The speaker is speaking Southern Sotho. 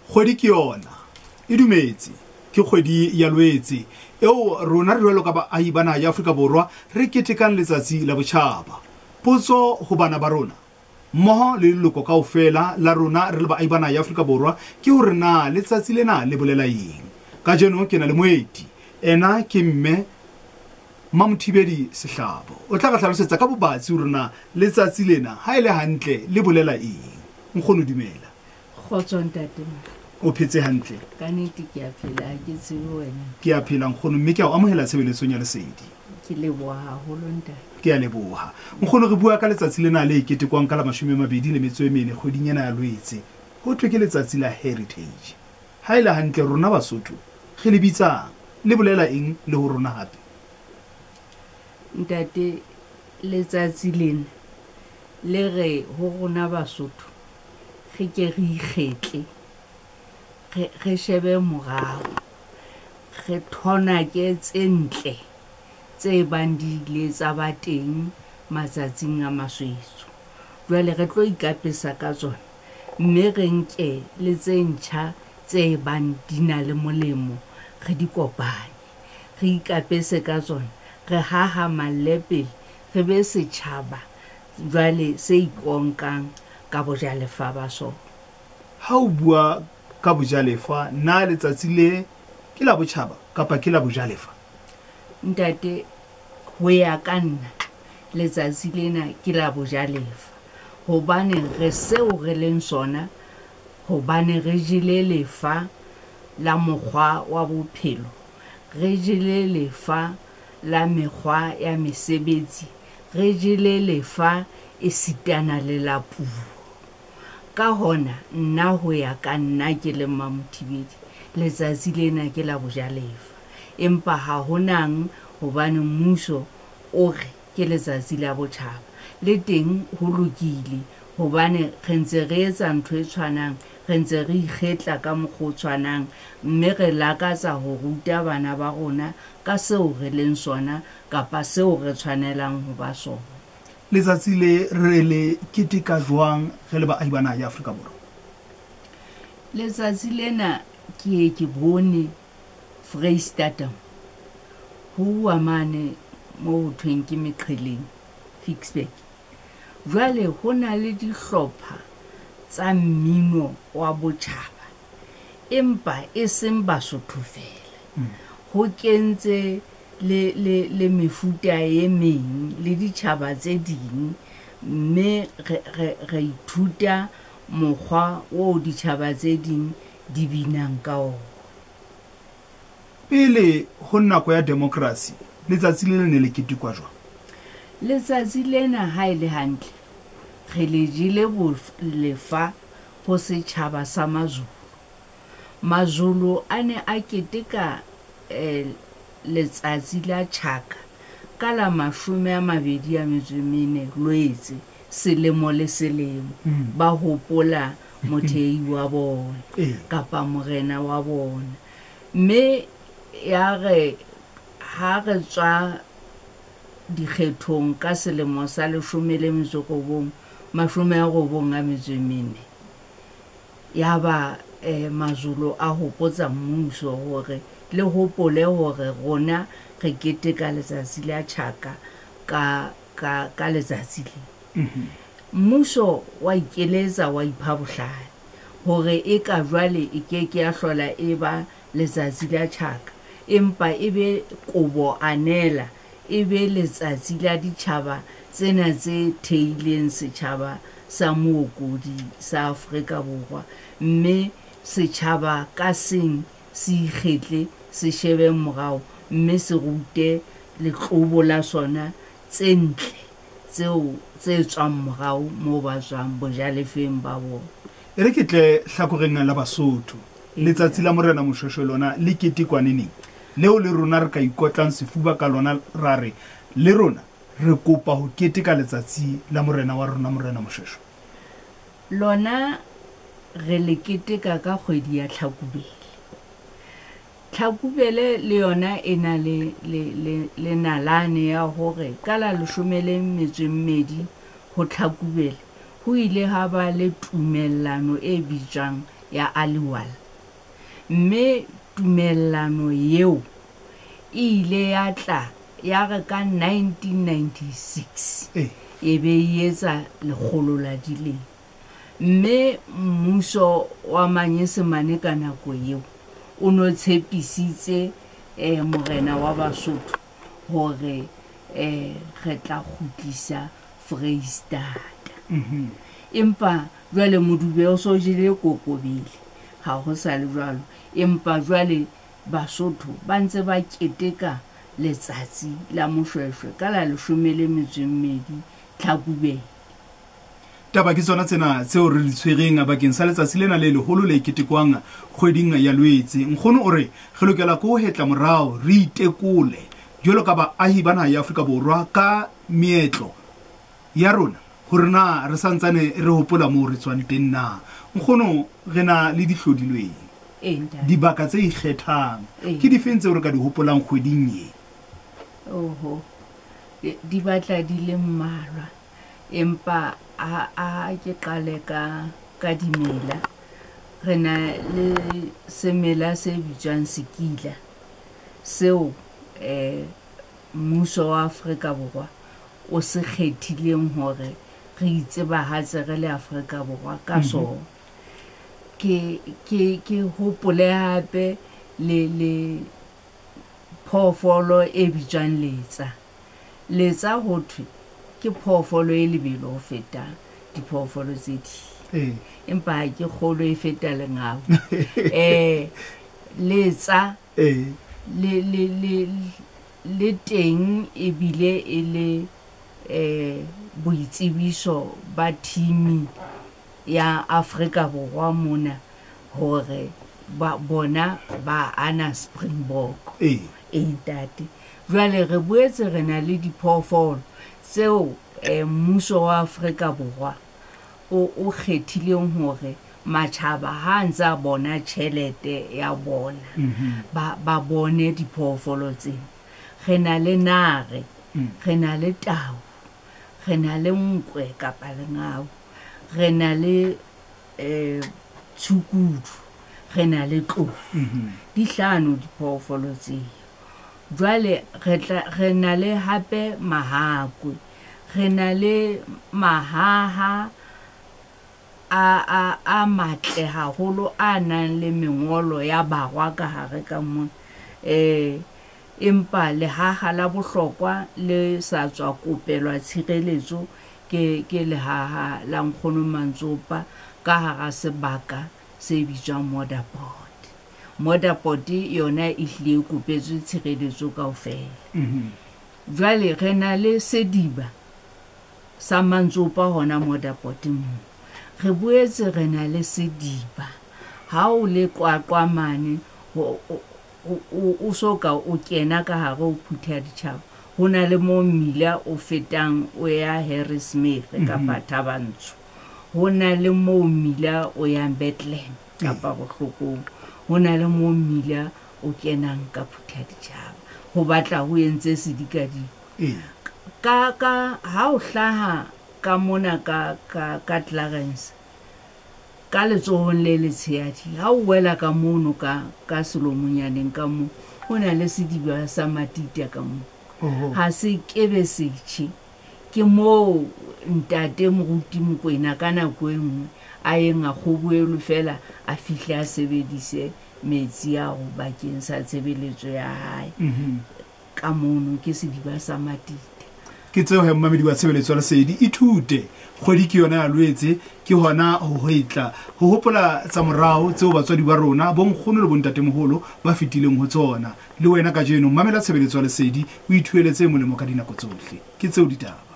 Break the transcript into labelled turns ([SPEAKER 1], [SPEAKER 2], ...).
[SPEAKER 1] Kgwedi ke yona e dumetse, ke kgwedi ya Lwetse eo rona re jwalo ka baahi ba naha ya Afrika Borwa re ketekang letsatsi la botjhaba. Potso ho bana ba rona mmoho le leloko kaofela la rona re le baahi ba naha ya Afrika Borwa ke hore na letsatsi lena le bolela eng. Kajeno ke na le moeti, ena ke mme Mamothibedi Sehlabo. O tla re hlalosetsa ka bobatsi hore na letsatsi lena ha e le hantle le bolela eng. Nkgono dumela.
[SPEAKER 2] Kgotso ntate.
[SPEAKER 1] O phetse hantle?
[SPEAKER 2] Ka nnete ke a phela, ha ke tsebe wena.
[SPEAKER 1] Ke a phela nkgono mme ke a o amohela tshebeletsong ya Lesedi.
[SPEAKER 2] Ke leboha haholo ntate.
[SPEAKER 1] Ke a leboha. Nkgono re bua ka letsatsi lena le ketekwang ka la 24 kgweding ena ya Lwetse. Ho thwe ke letsatsi la Heritage. Ha e le hantle rona Basotho re le bitsang? Le bolela eng le ho rona hape?
[SPEAKER 2] Ntate, letsatsi lena le re ho rona Basotho re ke re ikgetle, re shebe morao, re thonake tse ntle tse bang di ile tsa ba teng matsatsing a maswetso. Jwale re tlo ikapesa ka tsona mme re nke le tse ntjha tse bang di na le molemo re di kopanye. Re ikapese ka tsona, re hahamalle pele, re be setjhaba jwale se ikonkang ka bojalefa ba sona.
[SPEAKER 1] Ha o bua ka bojalefa, na letsatsi le ke la botjhaba kapa ke la bojalefa?
[SPEAKER 2] Ntate, ho ya ka nna, letsatsi lena ke la bojalefa. Hobane re seo re leng sona, hobane re jele lefa la mokgwa wa bophelo, re jele lefa la mekgwa ya mesebetsi, re jele lefa esitana le la puo. Ka hona, nna ho ya ka nna ke le Mamothibedi, letsatsi lena ke la bojalefa. Empa ha ho nang hobane mmuso o re ke letsatsi la botjhaba. Le teng ho lokile hobane re ntse re etsa ntho e tshwanang, re ntse re ikgetla ka mokgwa o tshwanang, mme re lakatsa ho ruta bana ba rona ka seo re leng sona kapa seo re tshwanelang ho ba sona.
[SPEAKER 1] Letsatsi le re le keteka jwang re le baahi ba naha ya Afrika Borwa?
[SPEAKER 2] Letsatsi lena ke ye ke bone Freistata ho uwa mane mo ho thweng ke meqheleng, Ficksburg. Jwale ho na le dihlopha tsa mmino wa botjhaba, empa e seng Basotho feela. Ho kentse le, le, le mefuta e meng le ditjhaba tse ding, mme re, re, re ithuta mokgwa oo ditjhaba tse ding di binang ka ona.
[SPEAKER 1] Pele ho nako ya demokrasi, letsatsi le le ne le ketekwa jwang?
[SPEAKER 2] Letsatsi lena ha e le hantle re le jele lefa ho setjhaba sa Mazulu. Mazulu a ne a keteka letsatsi la Tjhaka ka la 24 Lwetse selemo le selemo. Ba hopola mothei wa bona kapa morena wa bona. Mme ya re ha re tswa dikgethong ka selemo sa 19 94, ya ba Mazulu a hopotsa mmuso hore le hopole hore rona re keteka letsatsi la Tjhaka ka, ka, ka letsatsi le. Mmuso wa ikeletsa wa ipha bohlale hore e ka jwale e ke ke ya hlola e ba letsatsi la Tjhaka, empa e be kobo anela, e be letsatsi la ditjhaba tsena tse theileng setjhaba sa mookodi sa Afrika Borwa, mme setjhaba ka seng se ikgetle, se shebe morao, mme se rute letlobo la sona tse ntle tseo tse tswang morao moo ba tswang bojalefeng ba bona.
[SPEAKER 1] E re ke tle hlakoreng la Basotho. Letsatsi la Morena Moshoeshoe lona le ketekwa neneng? Leo le rona re ka ikotlang sefuba ka lona ra re le rona re kopa ho keteka letsatsi la morena wa rona Morena Moshoeshoe.
[SPEAKER 2] Lona re le keteka ka kgwedi ya Tlhakubele. Tlhakubele le yona e na le, le, le, le nalane ya hore ka la 12 ho Tlhakubele ho ile ha ba le tumellano e bitswang ya Aliwal. Mme tumellano eo e ile ya tla ya re ka 1996 e be e etsa lekgolo la dilemo. Mme mmuso wa Manyesemane ka nako eo o no tshepisitse morena wa Basotho hore re tla kgutlisa Foreisetata. Empa jwale modube o so jele kokobele, ha ho sa le jwalo. Empa jwale Basotho ba ntse ba keteka letsatsi la Moshweshwe ka la 12 Tlhakubele.
[SPEAKER 1] Taba ke tsona tsena tseo re di tshwereng bakeng sa letsatsi lena le leholo le ketekwang kgweding ya Lwetse. Nkgono o re re lokela ke ho hetla morao, re itekole jwalo ka baahi ba naha ya Afrika Borwa ka meetlo ya rona, hore na re santsane re hopola moo re tswang teng na. Nkgono, re na le dihlodilweng, dibaka tse ikgethang, ke difeng tseo re ka di hopolang kgweding ye?
[SPEAKER 2] Oho, di batla di le mmalwa, empa a ke qale ka dimela. Re na le semela se bitswang sekila, seo mmuso wa Afrika Borwa o se kgethileng hore re itsebahatse re le Afrika Borwa ka sona. Ke hopole hape le phoofolo e bitswang letsa. Letsa ho thwe ke phoofolo e lebelo ho feta diphoofolo tse ding. Empa ha ke kgolo e feta lengau. Letsa le teng ebile e le boitsebiso ba thimi ya Afrika Borwa mona hore ba bona ba ana Springbok. Ntate. Jwale re boetse re na le diphoofolo tseo mmuso wa Afrika Borwa o kgethileng hore matjhaba ha a ntse a bona tjhelete ya bona, ba bone diphoofolo tsena. Re na le nare, re na le tau, re na le nkwe kapa lengau, re na le tshukudu, re na le tlou. Di hlano diphoofolo tseo. Jwale re na le hape mahakwe, re na le mahaha a matle haholo a nang le mengolo ya barwa ka hare ka mona. Empa lehaha la bohlokwa le sa tswa kopelwa tshireletso ke lehaha la Nkgono Mantsopa ka hara sebaka se bitswang Modderpoort. Modderpoort yona e hlile e kopetswe tshireletso kaofela. Jwale re na le sediba sa Mantsopa hona Modderpoort moo. Re boetse re na le sediba ha o le Qwaqwa mane, o so ka o kena ka hare ho Phuthea Ditjhaba, ho na le mo mmila o fetang o ya Harrismith kapa Thabantsho, ho na le mo mmila o yang Bethlehem kapa Bohlokong, ho na le mo mmila o kenang ka Phuthea Ditjhaba, ho batla ho entse sedikadiko. Ka ha o hlaha ka mona ka Clarence ka letsohong le letshehadi, ha o wela ka mono ka selomonyaneng ka moo, ho na le sediba sa Matita ka moo. Ha se kebe setjhe. Ke moo ntate Moruti Mokoena ka nako e nngwe a yeng a kgoboelwe fela a fihle a sebedise metsi ao bakeng sa tshebeletso ya hae. Ka mono ke sediba sa Matita.
[SPEAKER 1] Ke tseo he mmamedi wa tshebeletso ya Lesedi, ithute. Kgwedi ke yona ya Lwetse, ke hona ho hwetla, ho hopola tsa morao tseo batswadi ba rona, bonkgono le bontatemoholo ba fetileng ho tsona. Le wena kajeno mamela tshebeletso ya Lesedi, o ithuele tse molemo ka dinako tsohle. Ke tseo ditaba.